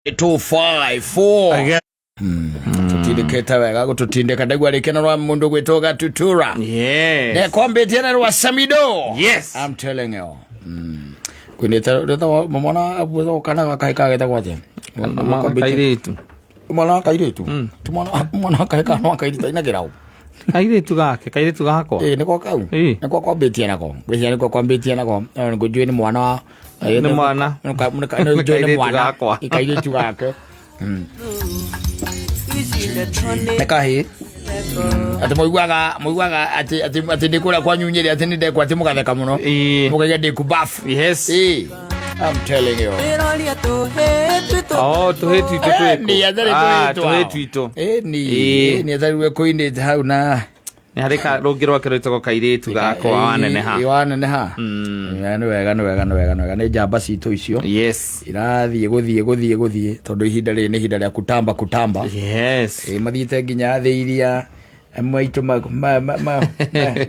254 Tutindikite wega gututindika, ndaigua rikeno rwa mundu gwitwo Gatutura. Nekwambitie na rwa Samido. I'm telling you. Kwinite ritwa mwana kana gakaĩ kagetagwo atia? Kairĩtu. Mwana wa kairĩtu ti mwana wa kaĩ kana wa kairĩtu ainagĩra ũ? Kairĩtu gake, kairĩtu gakwa. Ĩ, nĩko kau. Nĩko kwambĩtie nako, ngwĩciria nĩko kwambĩtie nako. Ngũnjũĩ nĩ mwana wa Nĩ mwana. Nĩ njũĩ nĩ Kairĩtu mwana gakwa. Ĩ, kairĩtu gake nĩ kahĩ atĩ mũiguaga atĩ ndĩ kũrĩa kwanyu Nyĩrĩ, atĩ nĩ ndekwo atĩ mũgatheka mũno, mũkaiga ndĩ kubafu. Ĩ, I'm telling you. Oh, tũhĩ twitũ twĩkũ? Ni atharĩ. Ah, Tũhĩ. tũhĩ twitũ. Ĩni. Ĩ. Ĩni atharirwe kũinĩte hau na Nĩ harĩ rũngĩ rwake rwĩtagwo Kairĩtu Gakwa Waneneha. Ĩ, waneneha. Nĩ wega, nĩ wega, nĩ wega, nĩ wega, nĩ njamba citũ icio. Irathiĩ gũthiĩ tondũ ihinda rĩrĩ nĩ ihinda rĩa kutamba kutamba. Ĩ, mathiĩte nginya thĩ iria maitũ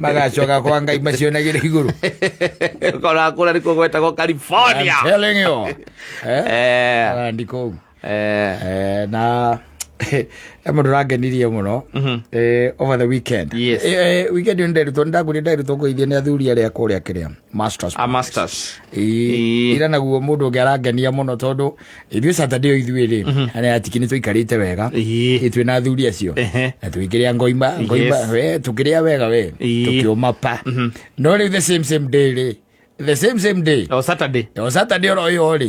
magacoka kwa Ngai macionagĩre igũrũ. Kora kũrĩa nĩkuo gwetagwo California. I'm telling you. Eh? Arandi kũu. Na mũndũ ũrangenirie mũno over the weekend. Weekend ĩyo nĩnderutwo, nĩndagũrire, nderutwo kũgeithio nĩ athuri arĩa kũrĩa kĩrĩa Masters. A Masters. Ĩ, ira naguo mũndũ ũngĩ arangenia mũno tondũ ithuĩ Saturday ĩyo ithuĩ rĩ arĩa atiki nĩ tũikarĩte wega. Ĩ, twĩ na athuri acio na tũgĩkĩrĩa ngoima ngoima. We tũkĩrĩa wega we. Tũkĩũma pa, no rĩu the same same day rĩ, the same same day. O Saturday. O Saturday oro ĩyo rĩ,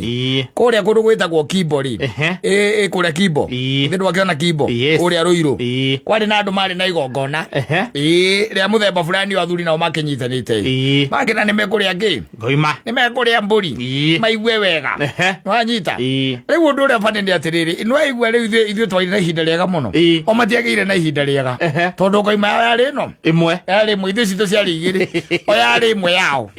kũrĩa kũndũ gwĩtagwo Kimbo rĩ. Ĩ kũrĩa Kimbo. Ithe ndwakĩona Kimbo? Yes. Kũrĩa Rũirũ. Kwarĩ na andũ marĩ na igongona. Ĩ, rĩa mũthemba fulani wa athuri nao makĩnyitanĩte. Makĩna nĩ mekũrĩa kĩ? Ngoima. Nĩ mekũrĩa mbũri. Maigue wega. Wanyita? Rĩu ũndũ ũrĩa bani nĩ atĩrĩrĩ, nĩwaigua rĩu ithuĩ twarĩ na ihinda rĩega mũno. O matiagĩire na ihinda rĩega tondũ ngoima yao yarĩ ĩno. Ĩmwe. Yarĩ ĩmwe, ithuĩ citũ ciarĩ igĩrĩ, o yarĩ ĩmwe yao.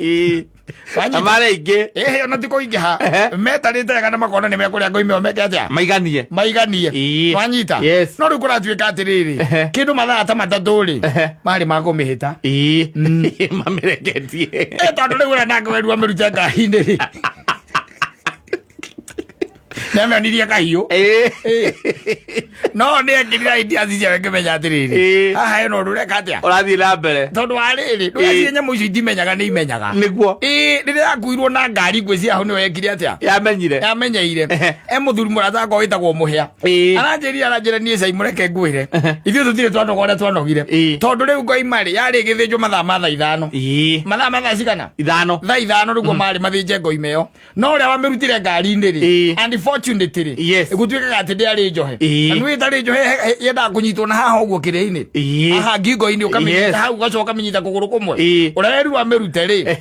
Wanyita? Na marĩ aingĩ. Ĩhĩ, ona ti kũingĩha. Metarĩte wega na makona nĩ mekũrĩa ngoima ĩyo meke atĩa? Maiganie. Maiganie. Wanyita? Yes. No rĩu kũratuĩka atĩrĩrĩ, kĩndũ mathaa ta 3 rĩ, marĩ ma kũmĩhĩta. Mamĩreketie. Ĩ, tondũ rĩu ũrĩa nake weru amĩrute ngari-inĩ rĩ, nĩamĩonirie kahiũ. Ĩ. No nĩ ekĩrire ideas ciake ngĩmenya atĩrĩrĩ, haha hena ũndũ ũreka atĩa? Ũrathiĩ na mbere. Tondũ wa rĩrĩ, ndũgecirie nyamũ icio itimenyaga, nĩ imenyaga. Ĩ, rĩrĩa yakuirwo na ngari ngwĩciria hau nĩyo yekire atĩa? Yamenyire. Yamenyeire. E mũthuri mũrata wakwa wĩtagwo Mũhĩa. Aranjĩrire, aranjĩra niĩ cai mũreke ngwĩre, ithuĩ tũtirĩ twanoga ũrĩa twanogire. Tondũ rĩu ngoima rĩ yarĩ ĩgĩthĩnjwo mathaa ma thaa 5. Mathaa ma thaa cigana? 5. Thaa 5 nĩguo marĩ mathĩnje ngoima ĩyo, no ũrĩa wamĩrutire ngari-inĩ rĩ, unfortunately gũtuĩkaga atĩ ndĩarĩ njohe. Na nĩũĩ ĩtarĩ njohe yendaga kũnyitwo na haha ũguo kĩrĩa-inĩ, haha ngingo-inĩ, ũkamĩnyita hau, ũgacoka ũkamĩnyita kũgũrũ kũmwe. Ũrĩa werirwo amĩrute rĩ,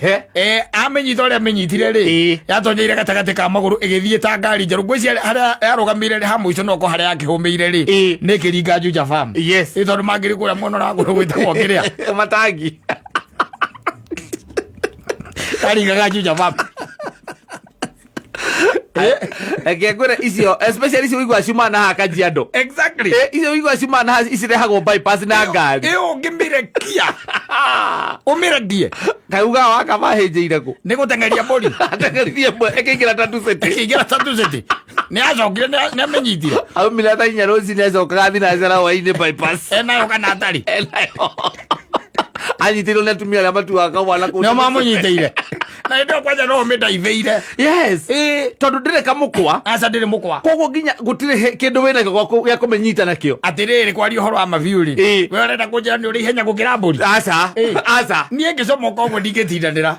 amĩnyita ũrĩa amĩnyitire rĩ, yatonyeire gatagatĩ ka magũrũ ĩgĩthiĩ ta ngari njerũ. Ngwĩciria harĩa yarũgamĩire rĩ, ha mũico noko harĩa yakĩhũmĩire rĩ, nĩ ĩkĩringa Juja Farm. Ĩ, tondũ mangĩrĩ kũrĩa mwena wa kũrĩa gwĩtagwo kĩrĩa Matangi. Yaringaga Juja Farm. Reke ngwĩre, icio especially icio ũiguaga ciumaga na haha Kajiado. Icio ũiguaga ciumaga na haha icirehagwo bypass na ngari. Ĩyo ũngĩmĩrekia ũmĩrekie. Kaiuga waka mahĩnjĩire kũ? Nĩ gũteng'eria mbũri. Ateng'eririe mbwe ĩkĩingĩra Tatu City. Ĩkĩingĩra Tatu City, nĩ acokire nĩ amĩnyitire. Aumire thaa 4 rũcinĩ, acokaga thinacara hwainĩ bypass. Enayo kana atarĩ? Enayo. Anyitĩirwo nĩ atumia arĩa matuaga kamwana kũu. Nĩo mamũnyitĩire na hĩndĩ ĩyo kwanja no ũmĩndaithĩire. Yes, tondũ ndĩrĩ kamũkwa. Aca, ndĩrĩ mũkwa. Koguo nginya gũtirĩ kĩndũ wĩnakĩo gĩa kũmĩnyita nakĩo. Atĩrĩrĩ, kwaria ũhoro wa mabiũ rĩ, we ũrenda kũnjĩra nĩ ũrĩ ihenya gũkĩra mbũri? Aca. Aca. Niĩ ngĩcomoka ũguo ndingĩtindanĩra.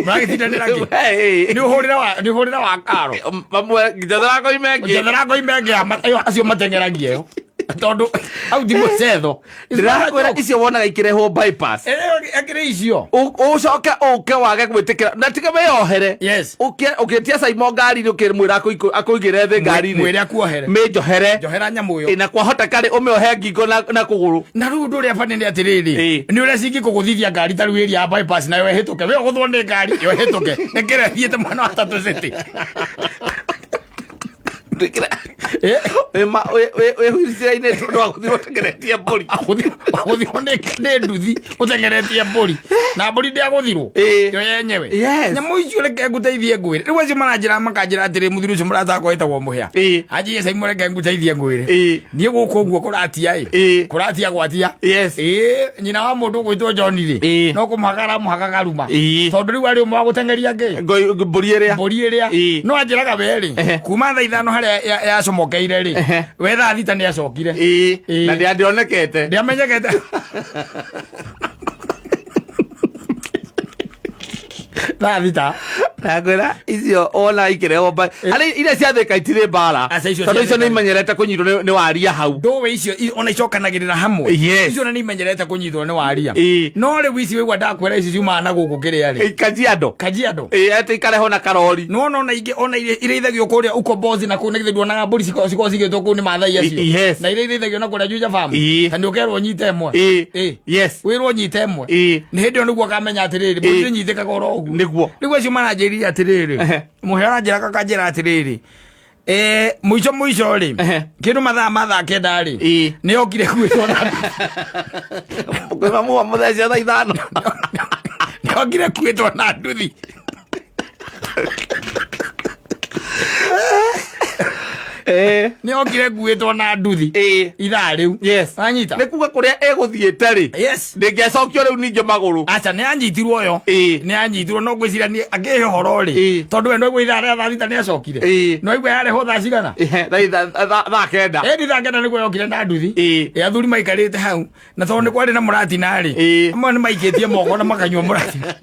Mũragĩtindanĩra kĩ? Nĩ ũhũrĩre wa karo. Mamwe njethera ngoima ĩngĩ. Njethera ngoima ĩngĩ ya ĩyo acio mateng'eragia ĩyo tondũ hau ti mũcetho. Ndĩrakwĩra icio wonaga ikĩrehwo bypass. Akĩrĩ icio. Ũcoke ũke wage gwĩtĩkĩra na tiga wĩyohere. Ũkĩtia Saimo ngari-inĩ, ũkĩmwĩra akũigĩre thĩ ngari-inĩ. Mwĩre akuohere. Mĩnjohere. Njohera nyamũ ĩyo. Ĩ, na kwahoteka rĩ ũmĩohe ngingo na kũgũrũ. Na rĩu ũndũ ũrĩa bani nĩ atĩrĩrĩ, nĩ ũrĩa cingĩkũgũthithia ngari ta rĩu ĩria ya bypass nayo ĩhĩtũke, we ũgũthwo nĩ ngari ĩyo ĩhĩtũke nĩ kĩrĩa thiĩte mwena wa Tatu City. Twĩkĩre- wĩ wĩ-inĩ tondũ wa gũthiĩ ũtengeretie mbũri. Wagũthirwo nĩ nduthi ũtengeretie mbũri, na mbũri ndĩagũthirwo yo yenyewe. Nyamũ icio reke ngũteithie ngwĩre. Rĩu acio maranjĩra makanjĩra atĩrĩ, mũthuri ũcio mũrata wakwa wĩtagwo Mũhĩa, anjĩe Caimo, reke ngũteithie ngwĩre, niĩ gũkũ ũguo kũratia ĩ, kũratia gwatia. Ĩĩ, nyina wa mũndũ ũgwĩtwo John rĩ, no kũmũhaka aramũhaka karuma, tondũ rĩu arĩ ũmwe wa gũteng'eria ngĩ Mbũri ĩrĩa. Mbũri ĩrĩa. No anjĩraga we rĩ, kuma thaa 5 harĩa yacomokeire rĩ, we thaa 6 nĩ acokire. Na ndĩonekete. Ndĩamenyekete. Thaa 6. Nakwĩra icio ona ikĩrehwo harĩ iria ciathĩka itirĩ mbara. Aca, icio tondũ icio ciathĩka- nĩ imenyerete kũnyitwo nĩ waria hau. Ndũĩ icio ona icokanagĩrĩra hamwe. Icio ona nĩ imenyerete kũnyitwo nĩ waria. No rĩu ici wĩgua ndakwĩra ici ciumaga na gũkũ kĩrĩa rĩ, Kajiado. Kajiado. Ĩĩ, atĩ ikarehwo na karori. Nĩwona ona ingĩ ona irĩithagio kũrĩa Ukombozi na kũu, nĩgithĩ nduonaga mbũri cikoragwo cigĩtwo kũu nĩ Maathai acio? Na iria irĩithagio na kũrĩa Juja Farm. Ta nĩ ũkerwo ũnyite ĩmwe. Wĩrwo ũnyite ĩmwe. Nĩ hĩndĩ ĩyo nĩguo ũkamenya atĩrĩrĩ, mbũri ndĩnyitĩkaga oro ũguo. Rĩu acio maranjĩrire atĩrĩrĩ, mũhĩa aranjĩra kakanjĩra atĩrĩrĩ, mũico mũico rĩ, kĩndũ mathaa ma thaa 9 rĩ, nĩ okire gwĩtwo na Kwĩma muwa mũthece thaa 5. Nĩ okire gwĩtwo na nduthi. Nĩ okire nguĩtwo na nduthi ithaa rĩu. Wanyita? Nĩ kuga kũrĩa ĩgũthiĩte rĩ, ndĩngĩacokio rĩu ningĩ magũrũ. Aca, nĩ anyitirwo yo. Nĩ anyitirwo, no ngwĩciria nĩ akĩhe ũhoro rĩ, tondũ we no ithaa rĩa thaa 6 nĩ acokire. No igua yarehwo thaa cigana? Thaa 9. Ĩni thaa 9 nĩguo yokire na nduthi. Athuri maikarĩte hau, na tondũ nĩ kwarĩ na mũratina rĩ, amwe nĩ maikĩtie moko na makanyua mũratina,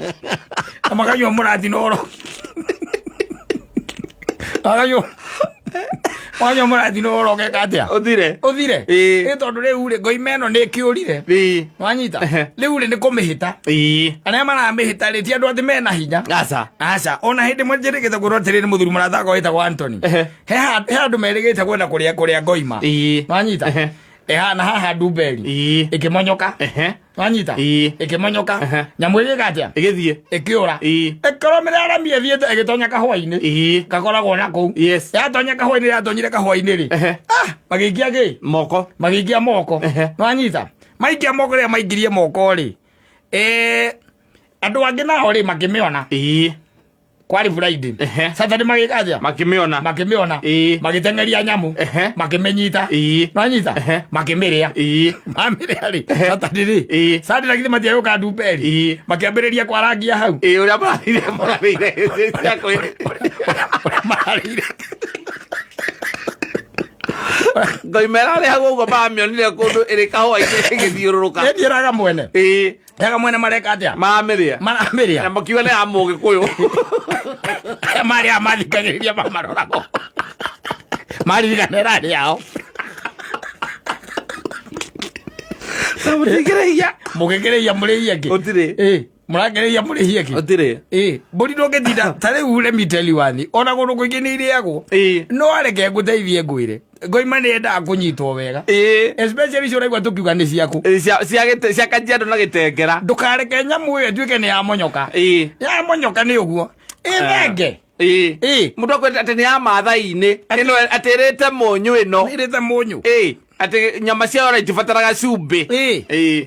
na makanyua mũratina oro makanyua mũratina oro ũgeka atĩa? Ũthire. Ũthire. Ĩ tondũ rĩu rĩ, ngoima ĩno nĩ ĩkĩũrire. Wanyita? Rĩu rĩ, nĩ kũmĩhĩta. Arĩa maramĩhĩta rĩ, ti andũ atĩ mena hinya. Aca. Aca, ona hĩndĩ ĩmwe njĩrĩgĩte kwĩrwo atĩrĩrĩ, mũthuri mũrata wakwa wĩtagwo Anthony, he andũ merĩgĩte kwenda kũrĩa ngoima. Wanyita? Ĩhana haha ndumberi. Ĩkĩmonyoka. Wanyita? Ĩkĩmonyoka. Nyamũ ĩgĩka atĩa? Ĩgĩthiĩ. Ĩkĩũra. Ĩkorwo mĩraramia ĩthiĩte ĩgĩtonya kahũa-inĩ gakoragwo na kũu. Yatonya kahũa-inĩ, yatonyire kahũa-inĩ rĩ, magĩikia kĩ? Moko. Magĩikia moko. Wanyita? Maikia moko, rĩrĩa maingirie moko rĩ, andũ angĩ nao rĩ makĩmĩona. Kwarĩ Friday. Saturday magĩka atĩa? Makĩmĩona. Makĩmĩona. Magĩteng'eria nyamũ. Makĩmĩnyita. Nwanyita? Makĩmĩrĩa. Mamĩrĩa rĩ, Saturday rĩ, Sunday na githĩ matiagũka ndumberi? Makĩambĩrĩria kwarangia hau. Ĩĩ, ũrĩa mararĩire cia ũrĩa mararĩire. Ngoima ĩrarĩ hau ũguo maramĩonire kũndũ ĩrĩ kahũa-inĩ ĩgĩthiũrũrũka. Ĩthiĩraga mwene. Ega mwene mareka atĩa? Maramĩrĩa. Maramĩrĩa. Na makiuga nĩ ya Mũgĩkũyũ. Arĩa marĩa mathikagĩrĩria mamaroragwo maririkana ĩrarĩ yao. Na mũtingĩrĩhia. Mũgĩkĩrĩhia mũrĩhie kĩ? Gũtirĩ. Ĩ, mũrakĩrĩhia mũrĩhie kĩ? Gũtirĩ. Ĩ, mbũri ndũngĩtinda ta rĩu, let me tell you one, ona kũndũ kũingĩ nĩ irĩagwo. No areke ngũteithie ngwĩre, ngoima nĩ yendaga kũnyitwo wega, especially icio ũraigua tũkiuga nĩ ciaku. Ĩĩ, cia Kajiado na Gĩtengera. Ndũkareke nyamũ ĩyo ĩtuĩke nĩ yamonyoka. Yamonyoka nĩ ũguo ĩthenge. Mũndũ akwenda atĩ nĩ ya Maathai-inĩ ĩno, atĩ ĩrĩte mũnyũ ĩno. Ĩrĩte mũnyũ. Ĩĩ, atĩ nyama ciayo ona itibataraga cumbĩ.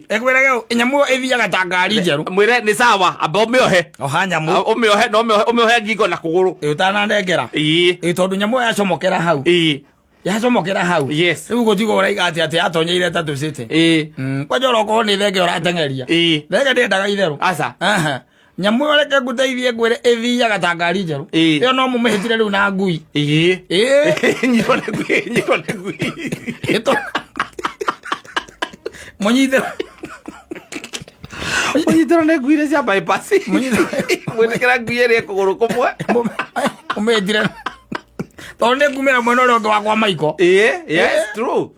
Ĩkwĩrage nyamũ ĩyo ĩthiaga ta ngari njerũ. Mwĩre nĩ sawa, amba ũmĩohe. Oha nyamũ. Ũmĩohe na ũmĩohe ngingo na kũgũrũ. Ĩ, ũtananengera. Ĩ, tondũ nyamũ ĩyo yacomokera hau, yacomokera hau, rĩu gũtigwo ũraiga atĩ yatonyeire Tatu City. Kwanja orokorwo nĩ thenge ũrateng'eria, thenge ndĩendaga itherũ. Aca. Aha. Nyamũ ĩyo reke ngũteithie ngwĩre, ĩthiaga ta ngari njerũ. Ĩyo no mũmĩhĩtire rĩu na ngui. Nyitwo nĩ ngui, nyitwo nĩ ngui. Mũnyite. Mũnyitĩrwo nĩ ngui iria cia bypass. Mwĩtĩkĩra ngui ĩrĩa kũgũrũ kũmwe. Mũmĩhĩtire tondũ nĩ ngumĩra mwena ũrĩa ũngĩ wakwa maiko. Ĩĩ, yes, true.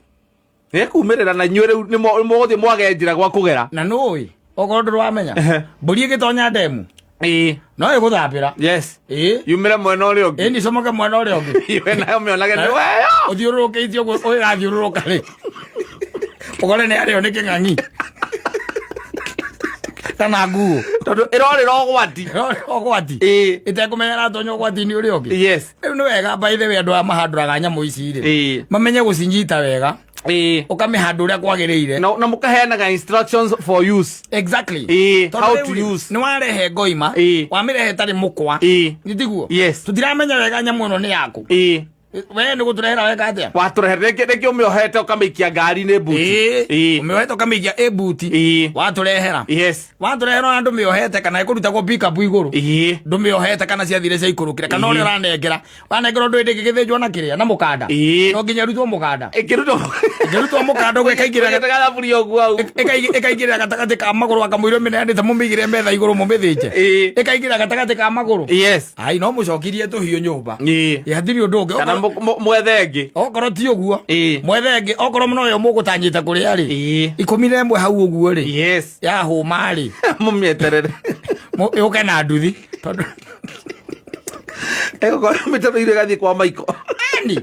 Nĩ kumĩrĩra na inyuĩ rĩu nĩ mũgũthiĩ mwage njĩra gwa kũgera. Na nũĩ okorwo ndũrĩ wamenya, mbũri ĩgĩtonya ndemu no ĩgũthambĩra. Yumĩre mwena ũrĩa ũngĩ. Ĩni comoke mwena ũrĩa ũngĩ. Iwe nayo mĩonage nĩ weyo. Ũthiũrũrũkĩtie ũguo ũgathiũrũrũka rĩ, ũkore nĩ arĩo nĩ kĩng'ang'i. Kana nguo. Tondũ ĩrorĩra ũgwati. Ũgwati. Ĩĩ. Ĩtekũmenya ĩratonya ũgwati-inĩ ũrĩa ũngĩ. Yes. Rĩu nĩ wega, by the way, andũ aya mahandũraga nyamũ ici rĩ, Ĩĩ. mamenye gũcinyita wega, Ĩĩ. ũkamĩhanda ũrĩa kwagĩrĩire. Na mũkaheanaga instructions for use. Exactly. Ĩĩ, Tondũ how rĩu to rĩ, use. nĩ warehe ngoima, Ĩĩ. wamĩrehe ĩtarĩ mũkwa. Ĩĩ. Nĩ tiguo? Yes. Tũtiramenya wega nyamũ ĩno nĩ yaku. Ĩĩ. We nĩ gũtũrehera weka atĩa? Watũrehe rĩngĩ rĩngĩ ũmĩohete ũkamĩikia ngari-inĩ mbuti. Ĩĩ. Ĩĩ. Ũmĩohete ũkamĩikia ĩ mbuti. Ĩĩ. Watũrehera. Yes. Watũrehera ona ndũmĩohete kana ĩkũrutagwo pickup igũrũ. Ĩĩ. Ndũmĩohete kana ciathire ciaikũrũkire kana Ĩĩ. ũrĩa ũranengera wanengera ũndũ ĩndĩ ĩngĩgĩthĩnjwo na kĩrĩa na mũkanda. Ĩĩ. No nginya ĩrutwo mũkanda. Ĩkĩrutwo. Ĩkĩrutwo mũkanda ũguo ĩkaingĩra Ĩkaingĩra gathaburia ũguo hau. Ĩkaingĩrĩra gatagatĩ ka magũrũ akamũira mĩneanĩte mũmĩigĩre metha igũrũ mũmĩthĩnje. Ĩĩ. Ĩkaingĩrĩra gatagatĩ ka magũrũ. Yes. Ai, no mũcokirie tũhiũ nyũmba. Ĩĩ. Ĩ, hatirĩ ũndũ ũngĩ. Kana mwethe ĩngĩ. Okorwo ti ũguo, Ĩĩ. mwethe ĩngĩ, okorwo noyo mũgũtanyĩte kũrĩa rĩ, Ĩĩ. 11 hau ũguo rĩ, Yes. yahũma rĩ, Mũmĩeterere. Yũke na nduthi tondũ Ĩgũkorwo mĩtemeire ĩgathiĩ kwa Maiko. Ani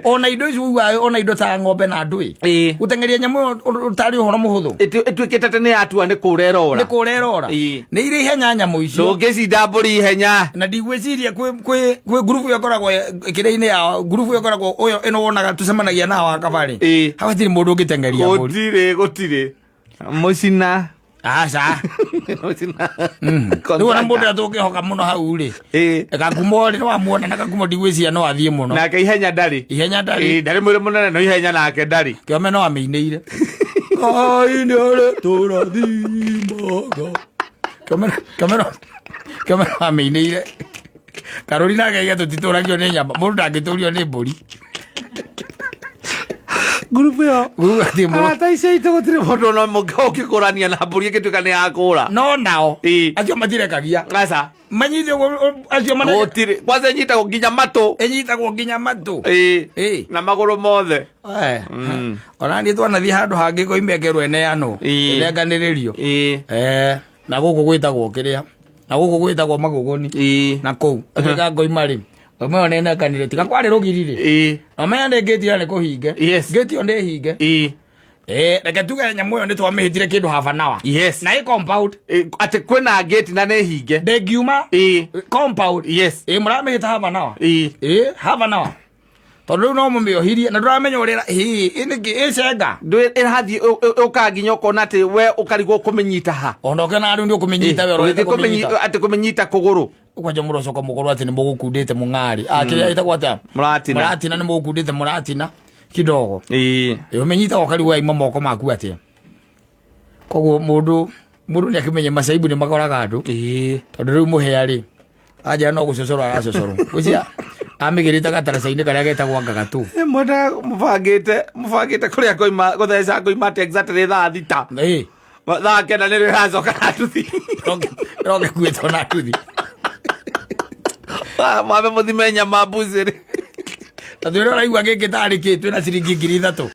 ona indo ici ũiguaga, ona indo ta ng'ombe na andũ ĩ, Ĩĩ. gũteng'eria nyamũ ĩyo ũtarĩ ũhoro mũhũthũ. Ĩtuĩkĩte atĩ nĩ yatua nĩ kũra ĩrora. Nĩ kũra ĩrora. Ĩĩ. Nĩ irĩ ihenya nyamũ icio. Ndũngĩcinda mbũri ihenya. Na ndigwĩciria kwĩ ngurubu ĩyo ĩkoragwo kĩrĩa-inĩ yao, ngurubu ĩyo ĩkoragwo ũyũ ĩno wonaga tũcemanagia nao wa kabarĩ. Ĩĩ. Hau hatirĩ mũndũ ũngĩteng'eria mbũri. Gũtirĩ, gũtirĩ. Mũcina. Aca. Mũcina. Rĩu ona mũndũ ũrĩa tũngĩhoka mũno hau rĩ, Ĩĩ. Gakumo rĩ, nĩwamuona na Gakumo ndigwĩciria no athiĩ mũno. Nake ihenya ndarĩ. Ihenya ndarĩ. Ĩĩ, ndarĩ mwĩrĩ mũnene no ihenya nake ndarĩ. Kĩome no amĩinĩire. Ngai nĩ arĩ tũrathimaga. Kĩome no amĩinĩire. Karũri nake aiga tũtitũragio nĩ nyama, mũndũ ndangĩtũrio nĩ mbũri. Ngurubu ĩyo. Ngurubu hatirĩ mũndũ. Arata icio aitũ gũtirĩ mũndũ ona ũmwe ũngĩkũrania na mbũri ĩngĩtuĩka nĩ yakũra. No nao Ĩĩ. acio matirekagia. Aca. Manyite ũguo, acio mana Gũtirĩ. Kwanza ĩnyitagwo nginya matũ. Ĩnyitagwo nginya matũ. Ĩĩ. Ĩĩ. Na magũrũ mothe. Eh. Ona niĩ twanathiĩ handũ hangĩ koime ngerwo ĩneanwo. Ĩĩ. Ĩnenganĩrĩrio. Ĩĩ. Eh, na gũkũ gwĩtagwo kĩrĩa? Na gũkũ gwĩtagwo magũgũni. Ĩĩ. Na kũu. Atuĩka ngoima rĩ. Ngoima ĩyo nĩnenganire tiga kwarĩ rũgiri rĩ. Ĩĩ. Na menya nĩ ngĩti ĩyo nĩ kũhinge. Yes. Ngĩti ĩyo nĩ hinge. Ĩĩ. Eh, reke tuge nyamũ ĩyo nĩ twamĩhĩtire kĩndũ half an hour. Yes. Na ĩ compound. Ĩ, atĩ kwĩna gate na nĩ hinge. Ndĩngiuma. Ĩĩ. Compound. Yes. Ĩ, mũramĩhĩta half an hour. Ĩĩ. Ĩ, half an hour. Tondũ rĩu no mũmĩohirie na ndũramenya ũrĩa hĩ ĩ nĩkĩ ĩcenga. Ĩrathiĩ ũkaga nginya ũkona atĩ we ũkarigwo kũmĩnyita ha. Ona ũkĩona rĩu nĩ ũkũmĩnyita we ũrorete Ũgĩthiĩ kũmĩnyita. atĩ kũmĩnyita kũgũrũ. Kwanja mũrocoka mũkorwo atĩ nĩ mũgũkundĩte mũng'arĩ. Ah, kĩrĩa ĩtagwo atĩa? Mũratina. Mũratina, nĩ mũgũkundĩte mũratina kidogo. Ĩĩ. Ĩ, ũmĩnyita ũkarigwo yaima moko maku atĩa. Koguo mũndũ nĩ akĩmenye macaibu nĩ makoraga andũ. Ĩĩ. Tondũ rĩu mũhĩa rĩ, anja no gũcocorwo aracocorwo. Gwĩciria amĩgĩrĩte gataraca-inĩ karĩa getagwo ngagatũ. Ĩ, mwendaga mũbangĩte kũrĩa ngoima gũtheca ngoima atĩ exactly thaa 6. Ĩ. Thaa 9 nĩrĩo ĩracoka na nduthi. Roke kuĩtwo na nduthi. Mwambe mũthime nyama mbucĩrĩ. Na twĩra ũraigua gĩkĩ tarĩ kĩ, twĩna ciringi 3,000.